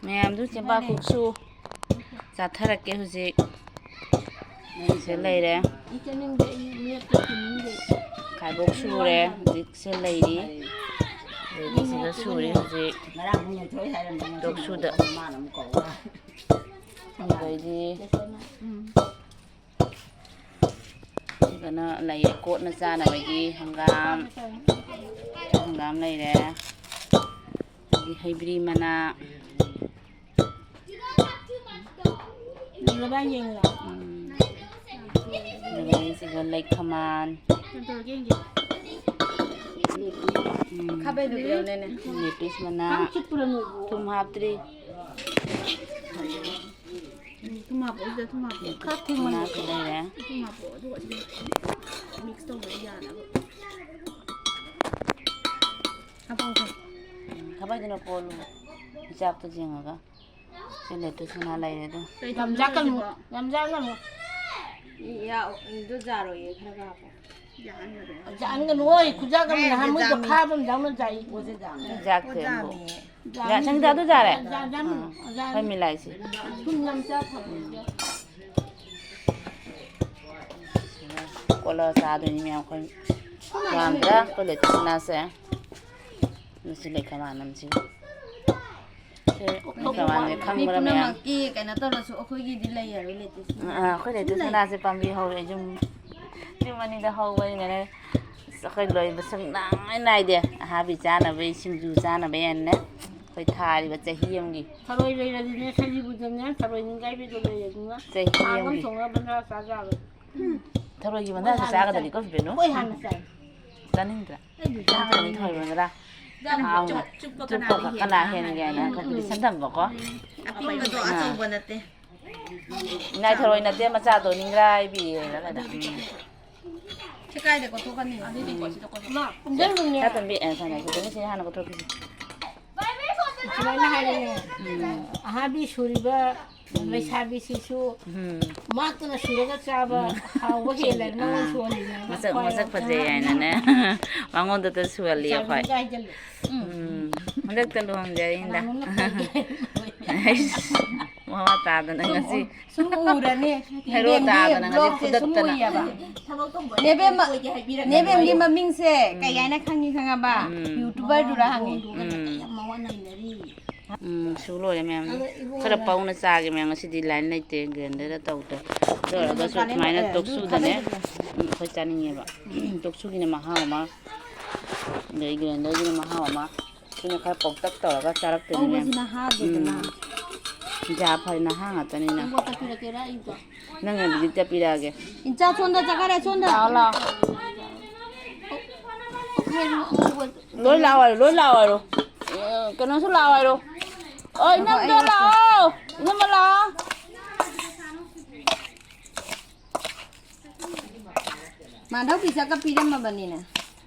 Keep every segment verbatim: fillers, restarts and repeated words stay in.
ꯃꯌꯥꯝꯗꯨ ꯆꯦꯕꯥ ꯀꯨꯛꯁꯨ ꯆꯥꯊꯔꯛꯀꯦ ꯍꯧꯖꯤꯛ꯫ ꯁꯤꯗ ꯂꯩꯔꯦ꯫ ꯈꯥꯏꯕꯣꯛ ꯁꯨꯔꯦ꯫ ꯍꯧꯖꯤꯛꯁꯦ ꯂꯩꯔꯤ꯫ ꯑꯗꯒꯤ ꯁꯤꯗ ꯁꯨꯔꯤ ꯍꯧꯖꯤꯛ꯫ ꯇꯣꯛ ꯁꯨꯗ꯫ ꯑꯗꯩꯗꯤ ꯁꯤꯗꯅ ꯂꯩꯔꯦ ꯀꯣꯠꯅ ꯆꯥꯅꯕꯒꯤ ꯍꯪꯒꯥꯝ꯫ ꯍꯪꯒꯥꯝ ꯂꯩꯔꯦ꯫ ꯑꯗꯒꯤ ꯍꯩꯕ꯭ꯔꯤ ꯃꯅꯥ꯫ ꯎꯝ꯫ ꯑꯗꯨꯒ ꯁꯤꯒ ꯂꯩꯈꯃꯥꯟ꯫ ꯎꯝ꯫ ꯂꯦꯇꯤꯁ ꯃꯅꯥ꯫ ꯊꯨꯝ ꯍꯥꯞꯇ꯭ꯔꯤ꯫ ꯎꯝ, ꯊꯨꯝ ꯍꯥꯞꯄꯣ, ꯁꯤꯗ ꯊꯨꯝ ꯍꯥꯞꯄꯣ꯫ ꯈꯔ ꯊꯦꯡꯃꯟꯕ꯭ꯔꯣ? ꯃꯅꯥꯁꯨ ꯂꯩꯔꯦ꯫ ꯊꯨꯝ ꯍꯥꯞꯄꯣ, ꯑꯗꯨꯒ ꯁꯤꯗ mix ꯇꯧꯕꯗꯤ ꯌꯥꯅꯕ꯫ ꯍꯥꯞꯄꯛꯑꯣꯁꯦ꯫ ꯎꯝ, ꯈꯥꯕꯩꯗꯨꯅ ꯀꯣꯜꯂꯨ꯫ ꯍꯤꯁꯥꯞꯇ ꯌꯦꯡꯉꯒ꯫ ꯁꯤ ꯂꯦꯇꯤꯁ ꯃꯅꯥ ꯂꯩꯔꯦ ꯑꯗꯣ꯫ ꯀꯩ ꯌꯥꯝ ꯊꯝꯗꯣꯏꯅꯣ ꯌꯥꯛꯀꯅꯨ, ꯁꯤꯕꯣ? ꯌꯥꯝ ꯌꯥꯛꯀꯅꯨ꯫ ꯌꯥ-, ꯑꯗꯨ ꯌꯥꯔꯣꯏꯌꯦ, ꯈꯔ ꯈꯔ ꯍꯥꯞꯄꯣ꯫ ꯌꯥꯛꯍꯟꯒꯅꯨ, ꯍꯣꯏ, ꯈꯨꯌꯥꯛ ꯑꯃ ꯅꯍꯥꯟ ꯃꯣꯏꯗꯣ ꯈꯥꯕ ꯑꯃ ꯌꯥꯎꯅ ꯆꯥꯏ꯫ ꯌꯥꯛꯇꯦ ꯑꯃꯕꯨ꯫ ꯌꯥ-, ꯁꯪꯒꯤꯇꯥ ꯑꯗꯨ ꯌꯥꯔꯦ? ꯌꯥꯝ, ꯌꯥꯝ, ꯑꯥ꯫ ꯌꯥꯝ꯫ ꯍꯣꯏ, ꯃꯤꯂꯥꯏꯁꯦ꯫ ꯊꯨꯝ ꯌꯥꯝ ꯆꯥ ꯐꯕꯅꯦ꯫ ꯀꯣꯠꯂꯒ ꯆꯥꯗꯣꯏꯅꯤ ꯃꯌꯥꯝ ꯑꯩꯈꯣꯏ꯫ ꯌꯥꯝꯗ꯭ꯔꯥ? ꯑꯩꯈꯣꯏ ꯂꯦꯇꯤꯁ ꯃꯅꯥꯁꯦ꯫ ꯃꯁꯤ ꯂꯩꯈꯥ ꯃꯥꯅꯝꯁꯤ꯫ ꯁꯦ, ꯃꯤ ꯀꯃꯥꯏꯅ ꯈꯪꯕ꯭ꯔꯥ ꯃꯌꯥꯝ? ꯄꯨꯝꯅꯃꯛꯀꯤ ꯀꯩꯅꯣ ꯇꯧꯔꯁꯨ ꯑꯩꯈꯣꯏꯒꯤꯗꯤ ꯂꯩꯌꯦꯕ ꯂꯦꯇꯤꯁ꯫ ꯑꯥ, ꯑꯩꯈꯣꯏ ꯂꯦꯇꯤꯁ ꯃꯅꯥꯁꯦ ꯄꯥꯝꯕꯤ ꯍꯧꯔꯦ ꯌꯨꯝ, ꯌꯨꯝ ꯑꯅꯤꯗ ꯍꯧꯕꯅꯤꯅꯅꯦ꯫ ꯑꯁ, ꯑꯩꯈꯣꯏ ꯂꯣꯏꯕ ꯁꯨꯡ ꯅꯥꯏ ꯅꯥꯏꯗꯦ꯫ ꯑꯍꯥꯕꯤ ꯆꯥꯅꯕꯩ, ꯁꯤꯡꯖꯨ ꯆꯥꯅꯕꯩ ꯍꯥꯏꯅꯅꯦ꯫ ꯑꯩꯈꯣꯏ ꯊꯥꯔꯤꯕ ꯆꯍꯤ ꯑꯃꯒꯤ꯫ ꯊꯔꯣꯏ ꯂꯩꯔꯗꯤꯅꯦ, ꯁꯖꯤꯕꯨꯗꯅꯦ, ꯊꯔꯣꯏ ꯅꯤꯡꯒꯥꯏꯕꯤꯗꯣ ꯂꯩꯔꯗꯤꯅꯦ꯫ ꯆꯍꯤ ꯊꯥ ꯑꯃ ꯑꯃꯒꯤ꯫ ꯊꯣꯡꯅꯕ ꯅꯥ ꯆꯥꯖꯕ꯫ ꯊꯔꯣꯏꯒꯤ ꯃꯅꯥꯁꯨ ꯆꯥꯒꯗꯕꯅꯤꯀꯣ, ꯕꯦꯅꯨ꯫ ꯑꯩꯈꯣꯏ ꯍꯥꯟꯅ ꯆꯥꯏ꯫ ꯆꯥꯅꯤꯡꯗ꯭ꯔꯥ? ꯑꯩꯗꯤ ꯆꯥꯅꯤꯡꯉꯦ꯫ ꯊꯔꯣꯏ ꯃꯅꯥ꯫ ꯍꯥꯎꯅ꯫ ꯆꯨꯞꯄ ꯆꯨꯞꯄꯒ ꯀꯅꯥꯅ ꯀꯅꯥ ꯍꯦꯟꯒꯦ ꯍꯦꯟꯒꯦ ꯍꯥꯏꯅ ꯎꯝ, ꯎꯝ, ꯎꯝ꯫ Competition ꯊꯝꯕꯀꯣ꯫ ꯎꯝ꯫ ꯑꯄꯤꯛꯄꯗꯣ ꯑꯥ꯫ ꯑꯆꯧꯕ ꯅꯠꯇꯦ꯫ ꯏꯅꯥꯏ ꯊꯔꯣꯏ ꯅꯠꯇꯦ, ꯃꯆꯥꯗꯣ ꯅꯤꯡꯒ꯭ꯔꯥꯏꯕꯤꯌꯦꯅ ꯀꯩꯅꯣ꯫ ꯁꯤ ꯀꯥꯏꯗ ꯀꯣꯠꯊꯣꯛꯀꯅꯤ? ꯑꯗꯨꯗꯤ ꯀꯣꯠꯁꯤꯗ ꯀꯣꯠꯊꯣꯛ꯫ ꯃꯥ, ꯀꯨꯝꯖꯔꯨꯅꯦ꯫ ꯆꯥꯇꯣꯝꯕꯤ, ꯑꯦ, ꯁꯥꯟꯅ, ꯁꯤꯗꯅ ꯁꯤ ꯍꯥꯟꯅ ꯀꯣꯠꯊꯣꯛꯈꯤꯁꯤ꯫ ꯁꯨꯃꯥꯏꯅ ꯍꯥꯏꯔꯦꯅꯦ꯫ ꯎꯝ꯫ ꯑꯍꯥꯕꯤ ꯁꯨꯔꯤꯕ ꯎꯝ꯫ ꯂꯩꯁꯥꯕꯤꯁꯤꯁꯨ ꯎꯝ꯫ ꯃꯥꯛꯇꯅ ꯁꯨꯔꯒ ꯆꯥꯕ ꯎꯝ꯫ ꯍꯥꯎꯕ ꯍꯦꯜꯂꯦ꯫ ꯁꯤꯡꯗꯤ, ꯃꯉꯣꯟ ꯑꯥ꯫ ꯁꯨꯍꯜꯂꯤꯅꯦ꯫ ꯃꯁꯛ, ꯈ꯭ꯋꯥꯏ ꯃꯁꯛ ꯐꯖꯩ ꯍꯥꯏꯅꯅꯦ꯫ ꯃꯉꯣꯟꯗꯇ ꯁꯨꯍꯜꯂꯤ ꯑꯩꯈꯣꯏ꯫ ꯂꯩꯁꯥꯕꯤꯁꯤꯡꯗ ꯍꯥꯏꯖꯜꯂꯦ꯫ ꯎꯝ꯫ ꯍꯟꯗꯛꯇ ꯂꯨꯍꯣꯡꯖꯔꯤꯅꯤꯗ꯫ ꯀꯅꯥꯅꯣꯝꯅ ꯀꯣꯏꯒꯦ ꯍꯥꯏꯕꯤꯔꯛꯏꯅꯣ? ꯑꯩꯁ, ꯃꯋꯥ ꯇꯥꯗꯅ ꯉꯁꯤ꯫ ꯁꯨꯝ ꯎꯔꯅꯤ꯫ ꯍꯦꯔꯣ ꯇꯥꯗꯅ ꯉꯁꯤ ꯕ꯭ꯂꯣꯛꯁꯦ ꯁꯨꯝ ꯐꯨꯗꯠꯇꯅ꯫ ꯎꯏꯌꯦꯕ꯫ ꯅꯦꯕꯦꯝ, ꯅꯦꯕꯦꯝꯒꯤ ꯃꯃꯤꯡꯁꯦ ꯀꯩ ꯍꯥꯏꯅ ꯈꯪꯉꯤ ꯈꯪꯉꯕ? ꯎꯝ꯫ ꯌꯨꯇꯨꯕꯔꯗꯨꯔ ꯍꯪꯉꯤ꯫ ꯎꯝ꯫ ꯎꯝ, ꯁꯨ ꯂꯣꯏꯔꯦ ꯃꯌꯥꯝ꯫ ꯈꯔ ꯄꯧꯅ ꯆꯥꯒꯦ ꯃꯌꯥꯝ, ꯉꯁꯤꯗꯤ ꯂꯥꯏꯟ ꯂꯩꯇꯦ, ꯒ꯭ꯔꯦꯟꯗꯔꯗ ꯇꯧꯗꯦ꯫ ꯑꯗꯨ ꯑꯣꯏꯔꯒꯁꯨ ꯁꯨꯃꯥꯏꯅ ꯇꯣꯛꯁꯨꯗꯅꯦ꯫ ꯎꯝ, ꯑꯩꯈꯣꯏ ꯆꯥꯅꯤꯡꯉꯦꯕ꯫ ꯇꯣꯛꯁꯨꯒꯤꯅ ꯃꯍꯥꯎ ꯑꯃ, ꯑꯗꯩ ꯒ꯭ꯔꯦꯟꯗꯔꯒꯤꯅ ꯃꯍꯥꯎ ꯑꯃ꯫ ꯁꯤꯅ ꯈꯔ ꯄꯧꯇꯛ ꯇꯧꯔꯒ ꯆꯥꯔꯛꯇꯣꯏꯅꯤ ꯃꯌꯥꯝ꯫ ꯄꯧꯕꯁꯤꯅ ꯍꯥꯗꯦꯗꯅ꯫ ꯎꯝ꯫ ꯌꯥ ꯐꯔꯦ, ꯅꯍꯥ ꯉꯥꯛꯇꯅꯤꯅ꯫ ꯇꯦꯡꯀꯣꯠꯇ ꯄꯤꯔꯛꯀꯦꯔꯥ ꯑꯩꯗꯣ? ꯅꯪꯅ ꯕꯤꯖꯤꯠꯇ ꯄꯤꯔꯛꯑꯒꯦ꯫ ꯏꯟꯆꯥ ꯁꯣꯝꯗ ꯆꯠꯈꯔꯦ, ꯁꯣꯝꯗ꯫ ꯂꯥꯛꯑꯣ, ꯂꯥꯛꯑꯣ꯫ ꯂꯣꯏ ꯂꯥꯛꯑꯣ ꯍꯥꯏꯔꯣ, ꯂꯣꯏ ꯂꯥꯛꯑꯣ ꯍꯥꯏꯔꯣ꯫ ꯑꯦ, ꯀꯩꯅꯣꯁꯨ ꯂꯥꯛꯑꯣ ꯍꯥꯏꯔꯣ꯫ ꯑꯣ, ꯏꯅꯝꯗꯣ ꯂꯥꯛꯑꯣ꯫ ꯏꯅꯝꯃ ꯂꯥꯛꯑꯣ꯫ ꯃꯥꯙꯧ ꯄꯤꯁꯛꯀ ꯄꯤꯔꯝꯃꯕꯅꯤꯅꯦ꯫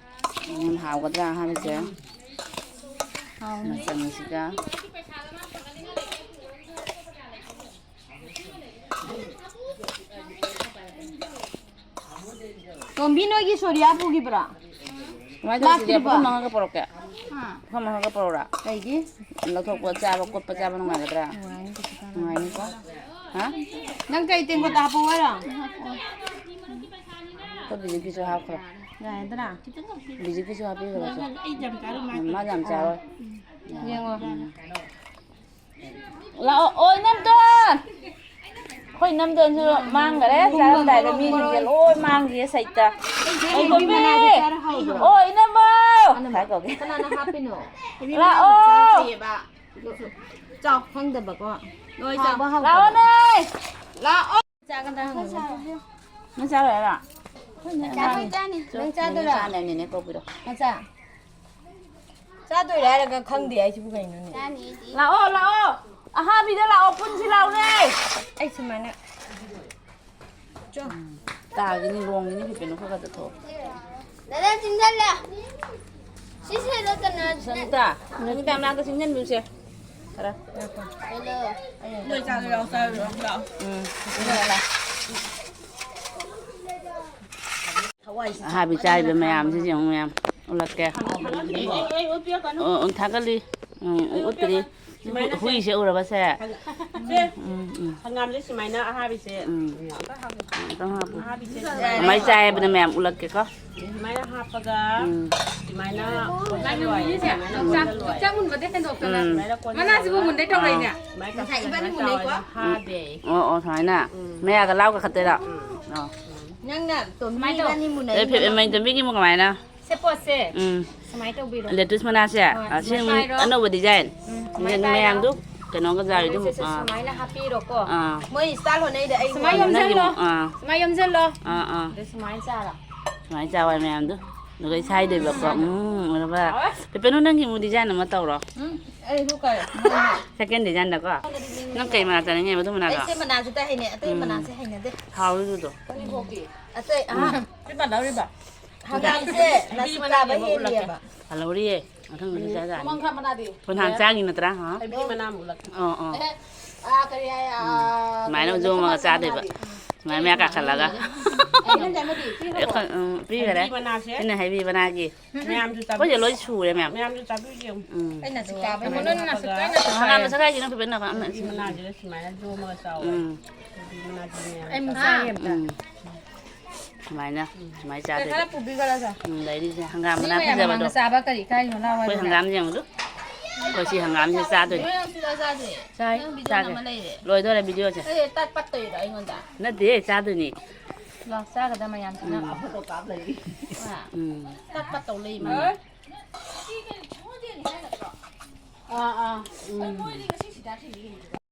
ꯎꯝ, ꯍꯥꯎꯒꯗ꯭ꯔꯥ ꯑꯍꯥꯟꯕꯁꯦ? ꯍꯥꯎꯅꯤ꯫ ꯃꯆꯜꯁꯤꯒ꯫ ꯇꯣꯝꯕꯤ, ꯅꯣꯏꯒꯤ ꯁꯣꯔꯤꯌꯥ ꯄꯨꯈꯤꯕ꯭ꯔꯣ? ꯀꯃꯥꯏꯅ ꯇꯧꯁꯤꯒꯦ? ꯂꯥꯛꯇ꯭ꯔꯤꯕꯣ? ꯄꯨꯈꯝ ꯑꯃꯒ ꯄꯨꯔꯛꯀꯦ꯫ ꯍꯥ? ꯄꯨꯈꯝ ꯑꯃꯒ ꯄꯨꯔꯛꯎꯔꯥ? ꯀꯩꯒꯤ? ꯂꯧꯊꯣꯛꯄ, ꯆꯥꯕ, ꯈꯣꯠꯄ, ꯆꯥꯕ ꯅꯨꯡꯉꯥꯏꯒꯗ꯭ꯔꯥ? ꯅꯨꯡꯉꯥꯏꯅꯤ, ꯀꯩꯁꯨ ꯀꯥꯏꯗꯦ꯫ ꯅꯨꯡꯉꯥꯏꯅꯤꯀꯣ? ꯍꯥ? ꯅꯪ ꯀꯩ ꯇꯦꯡꯀꯣꯠꯇ ꯍꯥꯞꯄꯛꯑꯣ ꯍꯥꯏꯔꯣ? ꯑꯩꯈꯣꯏ ꯕꯤꯖꯤꯠꯀꯤꯁꯨ ꯍꯥꯞꯈ꯭ꯔꯣ꯫ ꯌꯥꯔꯦꯗꯅ? ꯕꯤꯖꯤꯠꯀꯤꯁꯨ ꯍꯥꯞꯄꯤꯈ꯭ꯔꯣ꯫ ꯑꯩ ꯌꯥꯝ ꯆꯥꯔꯣꯏ, ꯃꯥ ꯌꯥꯝ ꯆꯥꯔꯣꯏ꯫ ꯌꯦꯡꯉꯣ꯫ ꯎꯝ꯫ ꯂꯥꯛꯑꯣ, ꯑꯣ, ꯏꯅꯝꯇꯣꯟ! ꯑꯩꯈꯣꯏ ꯏꯅꯝꯇꯣꯟꯁꯨ ꯃꯥꯡꯈꯔꯦ, ꯆꯥꯔꯝꯗꯥꯏꯗ ꯃꯤꯁꯤꯡꯁꯦ ꯂꯣꯏ ꯃꯥꯡꯈꯤꯌꯦ ꯁꯩꯇ꯫ ꯑꯩ ꯇꯣꯝꯕꯤ! ꯑꯣ, ꯏꯅꯝꯃ! ꯍꯥꯏ ꯀꯧꯒꯦ꯫ ꯀꯅꯥꯅ ꯍꯥꯞꯄꯤꯅꯣ? ꯂꯥꯛꯑꯣ! ꯆꯥꯎ, ꯈꯪꯗꯕꯀꯣ꯫ ꯂꯣꯏ ꯆꯥꯎ꯫ ꯍꯥꯎꯕ ꯍꯥꯎꯇꯕ꯫ ꯂꯥꯛꯑꯣꯅꯦ! ꯂꯥꯛꯑꯣ! ꯆꯥꯒꯗ꯭ꯔꯥ ꯍꯪꯉꯨꯅꯦ꯫ ꯅꯪ ꯆꯥꯔꯣꯏ ꯍꯥꯏꯔꯣ? ꯆꯥꯅꯤ, ꯆꯥꯅꯤ꯫ ꯅꯪ ꯆꯥꯗꯣꯏꯔꯥ? ꯆꯥꯅꯤ, ꯅꯦꯅꯦ ꯀꯧꯕꯤꯔꯣ꯫ ꯃꯆꯥ꯫ ꯆꯥꯗꯣꯏꯔꯥ ꯍꯥꯏꯔꯒ ꯈꯪꯗꯦ ꯍꯥꯏꯁꯤꯕꯨ ꯀꯩꯅꯣꯅꯦ? ꯂꯥꯛꯑꯣ, ꯂꯥꯛꯑꯣ꯫ ꯑꯍꯥꯕꯤꯗ ꯂꯥꯛꯑꯣ, ꯄꯨꯟꯁꯤ ꯂꯥꯎꯅꯦ꯫ ꯑꯩ ꯁꯨꯃꯥꯏꯅ꯫ ꯆꯣ꯫ ꯇꯥꯒꯤꯅꯤ, ꯂꯣꯡꯒꯤꯅꯤ, ꯀꯩꯅꯣ ꯈꯔ ꯈꯔ ꯆꯠꯊꯣꯛꯑꯣ꯫ ꯗꯥꯗꯥ, ꯆꯤꯡꯁꯤꯜꯂꯦ꯫ ꯁꯤꯁꯦ ꯀꯩꯅꯣ꯫ ꯁꯪꯒꯤꯇꯥ, ꯁꯪꯒꯤꯇꯥ ꯃꯅꯥꯛꯇ ꯆꯤꯡꯁꯤꯟꯕꯤꯔꯨꯁꯦ꯫ ꯈꯔ꯫ ꯍꯦꯜꯂꯣ꯫ ꯅꯣꯏ ꯆꯥꯗꯣꯏꯔꯣ? ꯆꯥꯔꯣꯏꯔꯣ? ꯂꯥꯛꯑꯣ꯫ ꯎꯝ꯫ ꯍꯋꯥꯏꯁꯦ ꯑꯍꯥꯕꯤ ꯆꯥꯔꯤꯕ ꯆꯥꯎꯃꯟꯗꯅ ꯃꯌꯥꯝꯁꯤ ꯈꯥꯡꯕ ꯌꯦꯡꯉꯨ ꯃꯌꯥꯝ꯫ ꯎꯠꯂꯛꯀꯦ꯫ ꯑꯩ, ꯑꯩ, ꯑꯩ ꯎꯠꯄꯤꯔꯛꯀꯅꯨ꯫ ꯑꯣ, ꯑꯣ, ꯊꯥꯒꯠꯂꯤ꯫ ꯎꯝ, ꯎꯠꯇ꯭ꯔꯤ꯫ ꯁꯨꯃꯥꯏꯅ ꯁꯦ꯫ ꯍꯨꯏꯁꯦ ꯎꯔꯕ ꯁꯦ? ꯁꯦ꯫ ꯎꯝ, ꯎꯝ꯫ ꯍꯪꯒꯥꯝꯁꯦ ꯁꯨꯃꯥꯏꯅ ꯑꯍꯥꯕꯤꯁꯦ꯫ ꯎꯝ꯫ ꯑꯝꯇ ꯍꯥꯞꯄꯨ꯫ ꯑꯝꯇ ꯍꯥꯞꯄꯨ꯫ ꯑꯍꯥꯕꯤꯁꯦ ꯁꯨꯃꯥꯏꯅ ꯀꯃꯥꯏ ꯆꯥꯏ ꯍꯥꯏꯕꯅ ꯃꯌꯥꯝ ꯎꯠꯂꯛꯀꯦꯀꯣ꯫ ꯁꯨꯃꯥꯏꯅ ꯍꯥꯞꯄꯒ ꯎꯝ꯫ ꯁꯨꯃꯥꯏꯅ ꯃꯥꯒꯤ ꯀꯣꯟꯁꯤꯜꯂꯣ꯫ ꯍꯨꯏꯁꯦ ꯁꯨꯃꯥꯏꯅ ꯌꯣꯡꯆꯥꯛ, ꯀꯣꯟꯁꯤꯜꯂꯣ꯫ ꯌꯣꯡꯆꯥꯛ ꯃꯨꯟꯕꯗꯩ ꯍꯦꯟꯗꯣꯛꯇꯅ ꯎꯝ꯫ ꯁꯨꯃꯥꯏꯅ ꯀꯣꯟꯁꯤꯜꯂꯒ ꯃꯅꯥꯁꯤꯕꯨ ꯃꯨꯟꯗꯩ ꯇꯧꯔꯛꯏꯅꯦ꯫ ꯁꯨꯃꯥꯏꯅ ꯉꯁꯥꯏ ꯏꯕꯥꯅꯤ ꯀꯣꯟꯁꯤꯜꯂꯒ ꯃꯨꯟꯅꯩꯀꯣ꯫ ꯆꯥꯎ ꯍꯥꯏꯅ ꯍꯥꯞꯄꯦ꯫ ꯎꯝ, ꯑꯣ, ꯑꯣ, ꯁꯨꯃꯥꯏꯅ꯫ ꯎꯝ꯫ ꯑꯣ꯫ ꯅꯪꯅ ꯇꯣꯝꯕꯤ ꯁꯨꯃꯥꯏꯅ ꯇꯧ꯫ ꯏꯕꯥꯅꯤ ꯃꯨꯟꯅꯩ꯫ ꯑꯦ, ꯐꯦ-, ꯃꯩ ꯇꯣꯝꯕꯤꯒꯤ ꯑꯃꯨꯛ ꯀꯃꯥꯏꯅ? ꯁꯦ ꯄꯣꯠꯁꯦ ꯎꯝ꯫ ꯁꯨꯃꯥꯏꯅ ꯇꯧꯕꯤꯔꯣ꯫ ꯂꯦꯇꯨꯁ ꯃꯅꯥꯁꯦ? ꯍꯣꯏ, ꯑꯥ, ꯁꯤ ꯁꯨꯃꯥꯏꯅ ꯄꯥꯏꯔꯣ꯫ ꯑꯅꯧꯕ design꯫ ꯎꯝ, ꯁꯨꯃꯥꯏꯅ ꯄꯥꯏꯔꯣ꯫ ꯃꯌꯥꯝꯗꯨ ꯀꯩꯅꯣꯒ ꯖꯥꯔꯤꯗꯨ, ꯁꯦ, ꯁꯦ, ꯑꯥ꯫ ꯁꯨꯃꯥꯏꯅ ꯍꯥꯞꯄꯤꯔꯣꯀꯣ꯫ ꯑꯥ꯫ ꯃꯣꯏ style ꯍꯣꯠꯅꯩꯗ ꯑꯩ ꯁꯨꯃꯥꯏꯅ ꯅꯪꯒꯤ ꯌꯣꯝꯁꯤꯜꯂꯣ꯫ ꯑꯃꯨꯛ, ꯑꯥ꯫ ꯁꯨꯃꯥꯏꯅ ꯌꯣꯝꯁꯤꯜꯂꯣ꯫ ꯑꯥ, ꯑꯥ꯫ ꯑꯗ ꯁꯨꯃꯥꯏꯅ ꯆꯥꯔꯣ꯫ ꯁꯨꯃꯥꯏꯅ ꯆꯥꯎ ꯍꯥꯏ ꯃꯌꯥꯝꯗꯣ꯫ ꯑꯗꯨꯒ ꯁꯥꯏꯗꯣꯏꯕꯀꯣ꯫ ꯎꯝ, ꯎꯔꯕ? ꯄꯦꯄꯦꯅꯨ, ꯅꯪꯒꯤ ꯑꯃꯨꯛ design ꯑꯃ ꯇꯧꯔꯣ꯫ ꯎꯝ, ꯑꯩ ꯍꯨꯛ ꯀꯥꯏ꯫ Second designꯗꯀꯣ? ꯅꯪ ꯀꯩ ꯃꯅꯥ ꯆꯥꯅꯤꯡꯉꯦꯕ ꯑꯗꯨ ꯃꯅꯥꯗꯣ? ꯑꯩꯁꯦ ꯃꯅꯥꯁꯤꯗ ꯍꯩꯅꯩ, ꯑꯇꯩ ꯎꯝ꯫ ꯃꯅꯥꯁꯦ ꯍꯩꯅꯗꯦ꯫ ꯍꯥꯎꯋꯤ ꯑꯗꯨꯗꯣ꯫ ꯑꯇꯩ, ꯑꯥ꯫ ꯎꯝ꯫ ꯄꯤꯛꯄ ꯂꯧꯔꯤꯕ? ꯍꯪꯒꯥꯝꯁꯦ ꯅꯥꯁꯤꯛ ꯀꯥꯕ ꯍꯦꯜꯂꯤꯑꯕ꯫ ꯂꯧꯔꯤꯌꯦ꯫ ꯃꯊꯪꯗꯤ ꯆꯥ ꯇꯥꯔꯅꯤ꯫ ꯃꯃꯥꯡ ꯈꯥ ꯃꯅꯥꯗꯤ? ꯍꯣꯏ, ꯅꯍꯥꯟ ꯆꯥꯈꯤ ꯅꯠꯇ꯭ꯔꯥ? ꯍꯥ? ꯍꯩꯕꯤ ꯃꯅꯥ ꯑꯃꯨꯛ ꯎꯠꯂꯛꯀꯦ꯫ ꯑꯣ, ꯑꯣ꯫ ꯑꯦ, ꯑꯥ, ꯀꯔꯤ ꯍꯥꯏ, ꯎꯝ꯫ ꯑꯥ, ꯁꯨꯃꯥꯏꯅ ꯀꯔꯤ ꯍꯥꯏ, ꯖꯣꯝ ꯑꯃꯒ ꯃꯈꯥ ꯆꯥꯗꯣꯏꯕ꯫ ꯃꯅꯥꯗꯤ? ꯎꯝ꯫ ꯁꯨꯃꯥꯏꯅ ꯃꯌꯥ ꯀꯥꯈꯠꯂꯒ꯫ ꯑꯩ ꯅꯪꯒꯤ ꯑꯃꯗꯤ ꯄꯤꯈ꯭ꯔꯕꯣ? ꯑꯩꯈꯣꯏ, ꯎꯝ, ꯄꯤꯈꯔꯦ꯫ ꯍꯩꯕꯤ ꯃꯅꯥꯁꯦ꯫ ꯁꯤꯅ ꯍꯩꯕꯤ ꯃꯅꯥꯒꯤ꯫ ꯃꯌꯥꯝꯁꯨ ꯆꯥꯕꯤ-, ꯑꯩꯈꯣꯏꯁꯦ ꯂꯣꯏ ꯁꯨꯔꯦ, ꯃꯌꯥꯝ꯫ ꯃꯌꯥꯝꯁꯨ ꯆꯥꯕꯤꯒꯦ꯫ ꯎꯝ꯫ ꯑꯩꯅ ꯁꯨ ꯀꯥꯕ ꯍꯦꯜꯂꯦ꯫ ꯃꯅꯨꯡꯅ ꯁꯨ ꯀꯥꯏꯅ ꯁꯨ ꯍꯪꯒꯥꯝ ꯀꯥꯏ꯫ ꯃꯁꯛ ꯀꯥꯏꯁꯤꯅ ꯐꯖꯅ ꯀꯥꯞꯅ ꯍꯩꯕꯤ ꯃꯅꯥꯁꯤꯗ ꯁꯨꯃꯥꯏꯅ ꯖꯣꯝ ꯑꯃꯒ ꯆꯥꯎꯋꯦ꯫ ꯎꯝ꯫ ꯍꯩꯕꯤ ꯃꯅꯥꯁꯤꯅ ꯃꯌꯥꯝ ꯑꯩ ꯑꯃꯨꯛ ꯆꯥꯕꯤ꯫ ꯆꯥꯒꯦ ꯑꯝꯇ꯫ ꯎꯝ꯫ ꯁꯨꯃꯥꯏꯅ, ꯁꯨꯃꯥꯏꯅ ꯑꯦ, ꯆꯥꯗꯣꯏꯕ꯫ ꯈꯔ ꯄꯨꯕꯤꯈ꯭ꯔꯣ ꯁꯦ꯫ ꯎꯝ, ꯂꯩꯔꯤꯁꯦ ꯍꯪꯒꯥꯝ ꯃꯤ ꯃꯅꯥ ꯃꯌꯥꯝ ꯐꯖꯕꯗꯣ꯫ ꯃꯃꯥꯡꯗ ꯆꯥꯕ ꯀꯔꯤ ꯏꯀꯥꯏꯅꯣ? ꯂꯥꯎ ꯑꯩꯈꯣꯏ ꯍꯥꯏꯗꯅ꯫ ꯍꯪꯒꯥꯝ ꯌꯦꯡꯉꯨꯗꯨ꯫ ꯑꯩꯈꯣꯏ ꯁꯤ ꯍꯪꯒꯥꯝꯁꯦ ꯆꯥꯗꯣꯏꯅꯦ꯫ ꯅꯣꯏ ꯌꯥꯝ ꯁꯤꯗ ꯆꯥꯗ꯭ꯔꯤ꯫ ꯆꯥꯏ, ꯅꯪ ꯚꯤꯗꯤꯑꯣ ꯆꯥꯒꯦ꯫ ꯅꯝꯃ ꯂꯩꯔꯦ꯫ ꯂꯣꯏꯗꯣꯔꯦ ꯚꯤꯗꯤꯑꯣꯁꯦ꯫ ꯑꯩ ꯇꯠ ꯄꯠꯇꯣꯏꯔꯣ ꯑꯩꯉꯣꯟꯗ? ꯅꯠꯇꯦ, ꯆꯥꯗꯣꯏꯅꯦ꯫ ꯂꯥꯎ, ꯆꯥꯒꯗꯕ ꯃꯌꯥꯝꯁꯤꯅ꯫ ꯎꯝ꯫ ꯑꯥ꯫ ꯎꯝ꯫ ꯇꯠ ꯄꯠ ꯇꯧ ꯂꯩ ꯎꯝ꯫ ꯃꯥꯅ꯫ ꯑꯥ, ꯑꯥ꯫ ꯎꯝ꯫